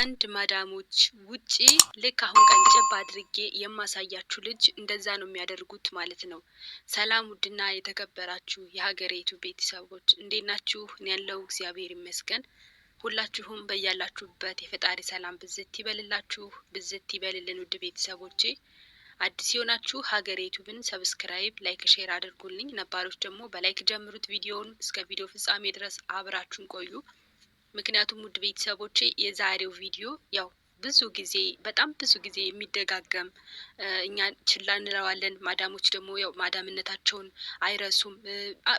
ከአንዳንድ ማዳሞች ውጪ ልክ አሁን ቀንጨብ አድርጌ የማሳያችሁ ልጅ እንደዛ ነው የሚያደርጉት ማለት ነው። ሰላም ውድና የተከበራችሁ የሀገሬቱ ቤተሰቦች፣ እንዴት ናችሁ? እኔ ያለው እግዚአብሔር ይመስገን። ሁላችሁም በያላችሁበት የፈጣሪ ሰላም ብዝት ይበልላችሁ፣ ብዝት ይበልልን። ውድ ቤተሰቦቼ፣ አዲስ የሆናችሁ ሀገሬ ዩቱብን subscribe፣ like፣ share አድርጉልኝ። ነባሮች ደግሞ በ like ጀምሩት ቪዲዮውን፣ እስከ ቪዲዮ ፍጻሜ ድረስ አብራችሁን ቆዩ። ምክንያቱም ውድ ቤተሰቦቼ፣ የዛሬው ቪዲዮ ያው ብዙ ጊዜ፣ በጣም ብዙ ጊዜ የሚደጋገም፣ እኛ ችላ እንለዋለን። ማዳሞች ደግሞ ያው ማዳምነታቸውን አይረሱም።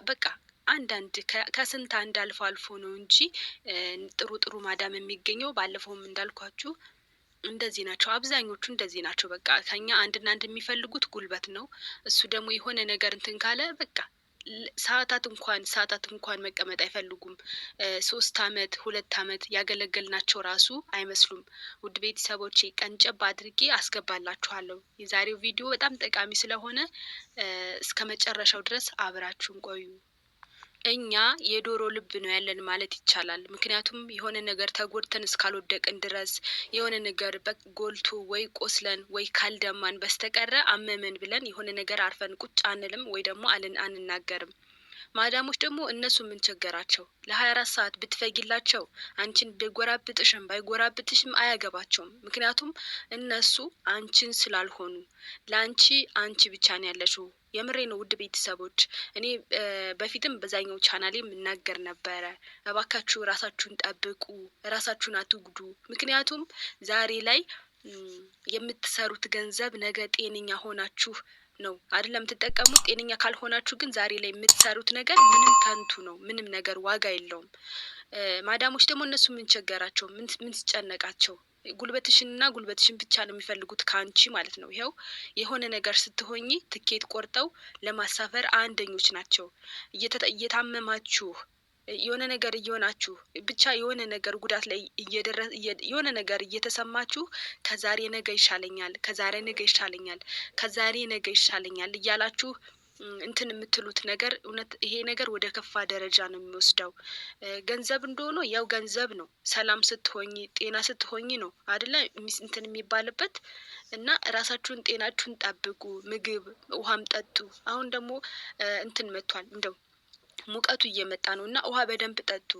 በቃ አንዳንድ ከስንት አንድ አልፎ አልፎ ነው እንጂ ጥሩ ጥሩ ማዳም የሚገኘው። ባለፈውም እንዳልኳችሁ እንደዚህ ናቸው። አብዛኞቹ እንደዚህ ናቸው። በቃ ከኛ አንድና አንድ የሚፈልጉት ጉልበት ነው። እሱ ደግሞ የሆነ ነገር እንትን ካለ በቃ ሰዓታት እንኳን መቀመጥ አይፈልጉም። 3 አመት፣ 2 አመት ያገለገልናቸው ራሱ አይመስሉም። ውድ ቤተሰቦቼ፣ ቀንጨብ አድርጌ አስገባላችኋለሁ። የዛሬው ቪዲዮ በጣም ጠቃሚ ስለሆነ እስከ መጨረሻው ድረስ አብራችሁን ቆዩ። እኛ የዶሮ ልብ ነው ያለን ማለት ይቻላል። ምክንያቱም የሆነ ነገር ተጎድተን እስካልወደቅን ድረስ፣ የሆነ ነገር ጎልቶ ወይ ቆስለን ወይ ካልደማን በስተቀረ አመመን ብለን የሆነ ነገር አርፈን ቁጭ አንልም ወይ ደግሞ አንናገርም። ማዳሞች ደግሞ እነሱ ምን ቸገራቸው? ለ24 ሰዓት ብትፈጊላቸው፣ አንቺን ቢጎራብጥሽም ባይጎራብጥሽም አያገባቸውም። ምክንያቱም እነሱ አንቺን ስላልሆኑ፣ ለአንቺ አንቺ ብቻ ነው ያለሽው። የምሬ ነው ውድ ቤተሰቦች፣ እኔ በፊትም በዛኛው ቻናሌ የምናገር ነበረ። እባካችሁ ራሳችሁን ጠብቁ፣ ራሳችሁን አትጉዱ። ምክንያቱም ዛሬ ላይ የምትሰሩት ገንዘብ ነገ ጤነኛ ሆናችሁ ነው አይደለም የምትጠቀሙት። ጤነኛ ካልሆናችሁ ግን ዛሬ ላይ የምትሰሩት ነገር ምንም ከንቱ ነው፣ ምንም ነገር ዋጋ የለውም። ማዳሞች ደግሞ እነሱ ምን ቸገራቸው? ምን ስጨነቃቸው? ጉልበትሽንና ጉልበትሽን ብቻ ነው የሚፈልጉት ከአንቺ ማለት ነው። ይኸው የሆነ ነገር ስትሆኚ ትኬት ቆርጠው ለማሳፈር አንደኞች ናቸው። እየታመማችሁ፣ የሆነ ነገር እየሆናችሁ፣ ብቻ የሆነ ነገር ጉዳት ላይ የሆነ ነገር እየተሰማችሁ ከዛሬ ነገ ይሻለኛል፣ ከዛሬ ነገ ይሻለኛል፣ ከዛሬ ነገ ይሻለኛል እያላችሁ እንትን የምትሉት ነገር እውነት ይሄ ነገር ወደ ከፋ ደረጃ ነው የሚወስደው። ገንዘብ እንደሆነ ያው ገንዘብ ነው። ሰላም ስትሆኝ፣ ጤና ስትሆኝ ነው አደለ እንትን የሚባልበት? እና ራሳችሁን ጤናችሁን ጠብቁ። ምግብ ውሃም ጠጡ። አሁን ደግሞ እንትን መጥቷል፣ እንደው ሙቀቱ እየመጣ ነው እና ውሃ በደንብ ጠጡ።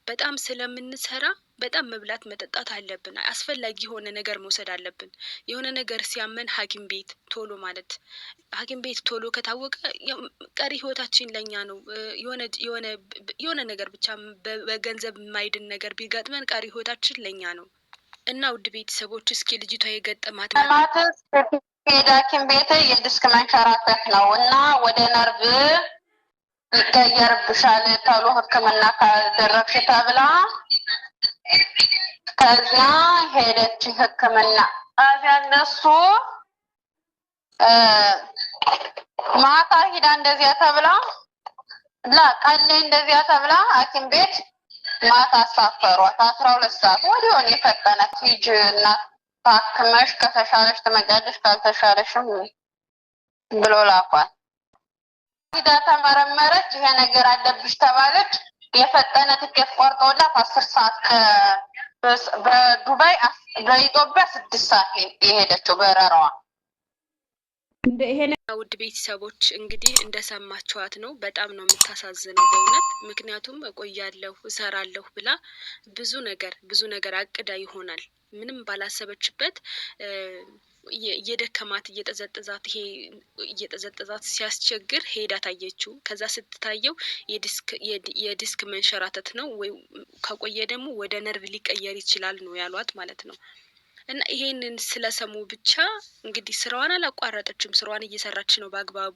በጣም ስለምንሰራ በጣም መብላት መጠጣት አለብን። አስፈላጊ የሆነ ነገር መውሰድ አለብን። የሆነ ነገር ሲያመን ሐኪም ቤት ቶሎ ማለት፣ ሐኪም ቤት ቶሎ ከታወቀ ቀሪ ህይወታችን ለኛ ነው። የሆነ ነገር ብቻ በገንዘብ የማይድን ነገር ቢገጥመን ቀሪ ህይወታችን ለኛ ነው። እና ውድ ቤተሰቦች፣ እስኪ ልጅቷ የገጠማት ሄዳ ሐኪም ቤት የዲስክ መንሸራተት ነው እና ወደ ነርቭ ይቀየርብሻል ተብሎ ሕክምና ካልደረግሽ ተብላ ከዚያ ሄደች ሕክምና። እዚያ እነሱ ማታ ሂዳ እንደዚያ ተብላ፣ ላ ቀን ላይ እንደዚያ ተብላ ሐኪም ቤት ማታ አሳፈሯት። 12 ሰዓት ወዲያውኑ የፈጠነ ሂጅ እና ታክመሽ ከተሻለሽ ትመጫለሽ ካልተሻለሽም ብሎ ላኳት። ሂዳ ተመረመረች። ይሄ ነገር አለብሽ ተባለች። የፈጠነ ትኬት ቆርጠውላት 10 ሰዓት በዱባይ፣ በኢትዮጵያ 6 ሰዓት የሄደችው በረራዋ። ውድ ቤተሰቦች፣ እንግዲህ እንደሰማችኋት ነው። በጣም ነው የምታሳዝነው በእውነት። ምክንያቱም እቆያለሁ፣ እሰራለሁ ብላ ብዙ ነገር ብዙ ነገር አቅዳ ይሆናል። ምንም ባላሰበችበት እየደከማት፣ እየጠዘጠዛት፣ ይሄ እየጠዘጠዛት ሲያስቸግር ሄዳ ታየችው። ከዛ ስትታየው የዲስክ መንሸራተት ነው ወይ ከቆየ ደግሞ ወደ ነርቭ ሊቀየር ይችላል ነው ያሏት ማለት ነው። እና ይሄንን ስለሰሙ ብቻ እንግዲህ ስራዋን አላቋረጠችም። ስራዋን እየሰራች ነው በአግባቡ።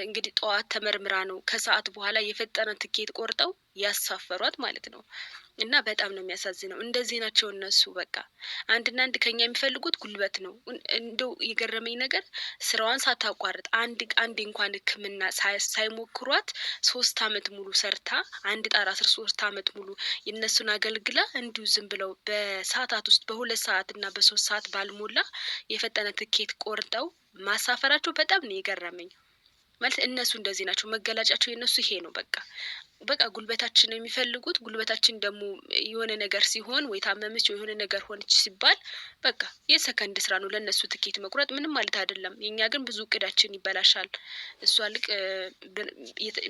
እንግዲህ ጠዋት ተመርምራ ነው ከሰዓት በኋላ የፈጠነ ትኬት ቆርጠው ያሳፈሯት ማለት ነው። እና በጣም ነው የሚያሳዝነው። እንደዚህ ናቸው እነሱ። በቃ አንድና አንድ ከኛ የሚፈልጉት ጉልበት ነው። እንደው የገረመኝ ነገር ስራዋን ሳታቋርጥ፣ አንድ አንዴ እንኳን ሕክምና ሳይሞክሯት 3 አመት ሙሉ ሰርታ፣ አንድ ጣራ ስር 3 አመት ሙሉ የእነሱን አገልግላ እንዲሁ ዝም ብለው በሰዓታት ውስጥ፣ በ2 ሰዓት እና በ3 ሰዓት ባልሞላ የፈጠነ ትኬት ቆርጠው ማሳፈራቸው በጣም ነው የገረመኝ። ማለት እነሱ እንደዚህ ናቸው። መገለጫቸው የእነሱ ይሄ ነው በቃ። በቃ ጉልበታችን ነው የሚፈልጉት። ጉልበታችን ደግሞ የሆነ ነገር ሲሆን ወይ ታመመች ወይ የሆነ ነገር ሆነች ሲባል በቃ የሰከንድ ስራ ነው ለእነሱ ትኬት መቁረጥ ምንም ማለት አይደለም። የእኛ ግን ብዙ እቅዳችን ይበላሻል። እሷ ልቅ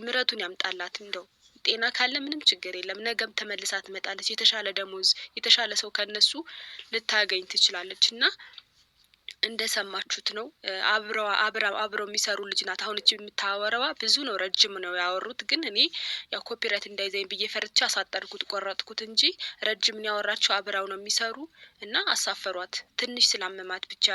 ምረቱን ያምጣላት እንደው ጤና ካለ ምንም ችግር የለም። ነገም ተመልሳ ትመጣለች። የተሻለ ደሞዝ የተሻለ ሰው ከነሱ ልታገኝ ትችላለች እና እንደሰማችሁት ነው። አብረው አብረው የሚሰሩ ልጅ ናት። አሁን እቺ የምታወራዋ ብዙ ነው፣ ረጅም ነው ያወሩት። ግን እኔ ያው copyright እንዳይዘኝ ብዬ ፈርቼ አሳጠርኩት፣ ቆረጥኩት እንጂ ረጅም ነው ያወራችው። አብረው ነው የሚሰሩ እና አሳፈሯት። ትንሽ ስላመማት ብቻ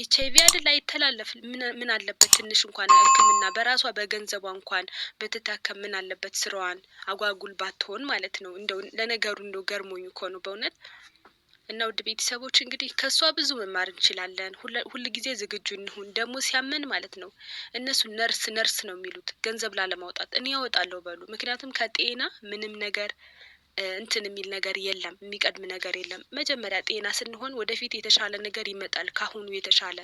ኤች አይቪ አይደል አይተላለፍ። ምን አለበት ትንሽ እንኳን ሕክምና በራሷ በገንዘቧ እንኳን ብትታከም ምን አለበት? ስራዋን አጓጉል ባትሆን ማለት ነው። እንደው ለነገሩ እንደው ገርሞኝ እኮ ነው በእውነት። እና ውድ ቤተሰቦች እንግዲህ ከእሷ ብዙ መማር እንችላለን። ሁል ጊዜ ዝግጁ እንሁን። ደግሞ ሲያመን ማለት ነው እነሱ ነርስ ነርስ ነው የሚሉት ገንዘብ ላለማውጣት። እኔ ያወጣለሁ በሉ። ምክንያቱም ከጤና ምንም ነገር እንትን የሚል ነገር የለም፣ የሚቀድም ነገር የለም። መጀመሪያ ጤና ስንሆን ወደፊት የተሻለ ነገር ይመጣል። ካሁኑ የተሻለ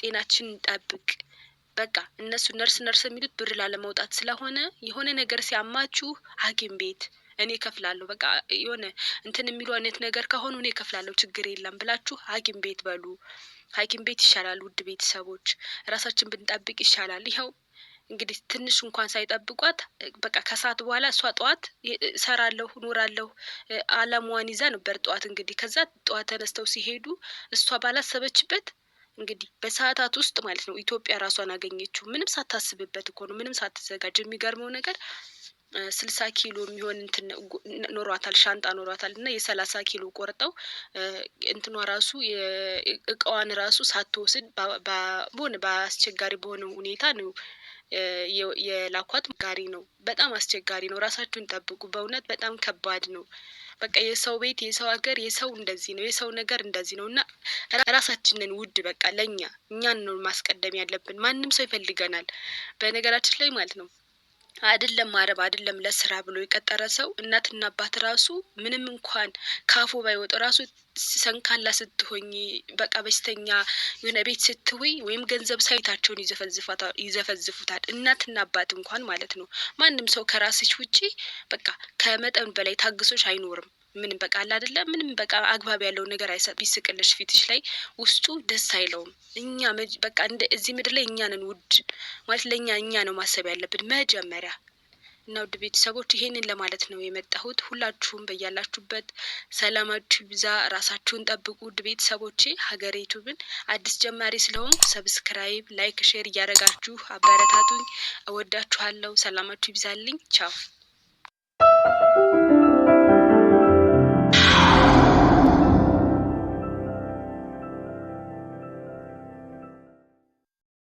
ጤናችን እንጠብቅ። በቃ እነሱ ነርስ ነርስ የሚሉት ብር ላለማውጣት ስለሆነ የሆነ ነገር ሲያማችሁ ሐኪም ቤት እኔ እከፍላለሁ፣ በቃ የሆነ እንትን የሚሉ አይነት ነገር ከሆኑ እኔ እከፍላለሁ ችግር የለም ብላችሁ ሐኪም ቤት በሉ። ሐኪም ቤት ይሻላል። ውድ ቤተሰቦች ራሳችን ብንጠብቅ ይሻላል። ይኸው እንግዲህ ትንሽ እንኳን ሳይጠብቋት በቃ ከሰዓት በኋላ እሷ ጠዋት እሰራለሁ እኖራለሁ አላማዋን ይዛ ነበር ጠዋት እንግዲህ ከዛ ጠዋት ተነስተው ሲሄዱ እሷ ባላሰበችበት እንግዲህ በሰዓታት ውስጥ ማለት ነው ኢትዮጵያ ራሷን አገኘችው። ምንም ሳታስብበት እኮ ነው፣ ምንም ሳትዘጋጅ። የሚገርመው ነገር 60 ኪሎ የሚሆን እንትን ኖሯታል፣ ሻንጣ ኖሯታል እና የ30 ኪሎ ቆርጠው እንትኗ ራሱ እቃዋን ራሱ ሳትወስድ በሆነ በአስቸጋሪ በሆነ ሁኔታ ነው የላኳት። ጋሪ ነው፣ በጣም አስቸጋሪ ነው። ራሳችሁን ጠብቁ። በእውነት በጣም ከባድ ነው። በቃ የሰው ቤት፣ የሰው ሀገር፣ የሰው እንደዚህ ነው፣ የሰው ነገር እንደዚህ ነው እና ራሳችንን ውድ በቃ ለእኛ እኛን ነው ማስቀደም ያለብን። ማንም ሰው ይፈልገናል በነገራችን ላይ ማለት ነው። አይደለም አረብ አይደለም ለስራ ብሎ የቀጠረ ሰው እናትና አባት ራሱ ምንም እንኳን ካፉ ባይወጡ ራሱ ሰንካላ ስትሆኝ በቃ በሽተኛ የሆነ ቤት ስትውይ ወይም ገንዘብ ሳይታቸውን ይዘፈዝፉታል። እናትና አባት እንኳን ማለት ነው። ማንም ሰው ከራስሽ ውጪ በቃ ከመጠን በላይ ታግሶች አይኖርም። ምንም በቃ አለ አይደለ ምንም በቃ አግባብ ያለው ነገር አይሰጥ። ቢስቅልሽ ፊትሽ ላይ ውስጡ ደስ አይለውም። እኛ በቃ እንደ እዚህ ምድር ላይ እኛ ነን ውድ ማለት ለእኛ እኛ ነው ማሰብ ያለብን መጀመሪያ። እና ውድ ቤተሰቦች ይሄንን ለማለት ነው የመጣሁት። ሁላችሁም በያላችሁበት ሰላማችሁ ይብዛ፣ ራሳችሁን ጠብቁ። ውድ ቤተሰቦቼ ሀገሬ ዩቱብን አዲስ ጀማሪ ስለሆንኩ subscribe፣ like፣ share እያደረጋችሁ አበረታቱኝ። እወዳችኋለሁ። ሰላማችሁ ይብዛልኝ። ቻው።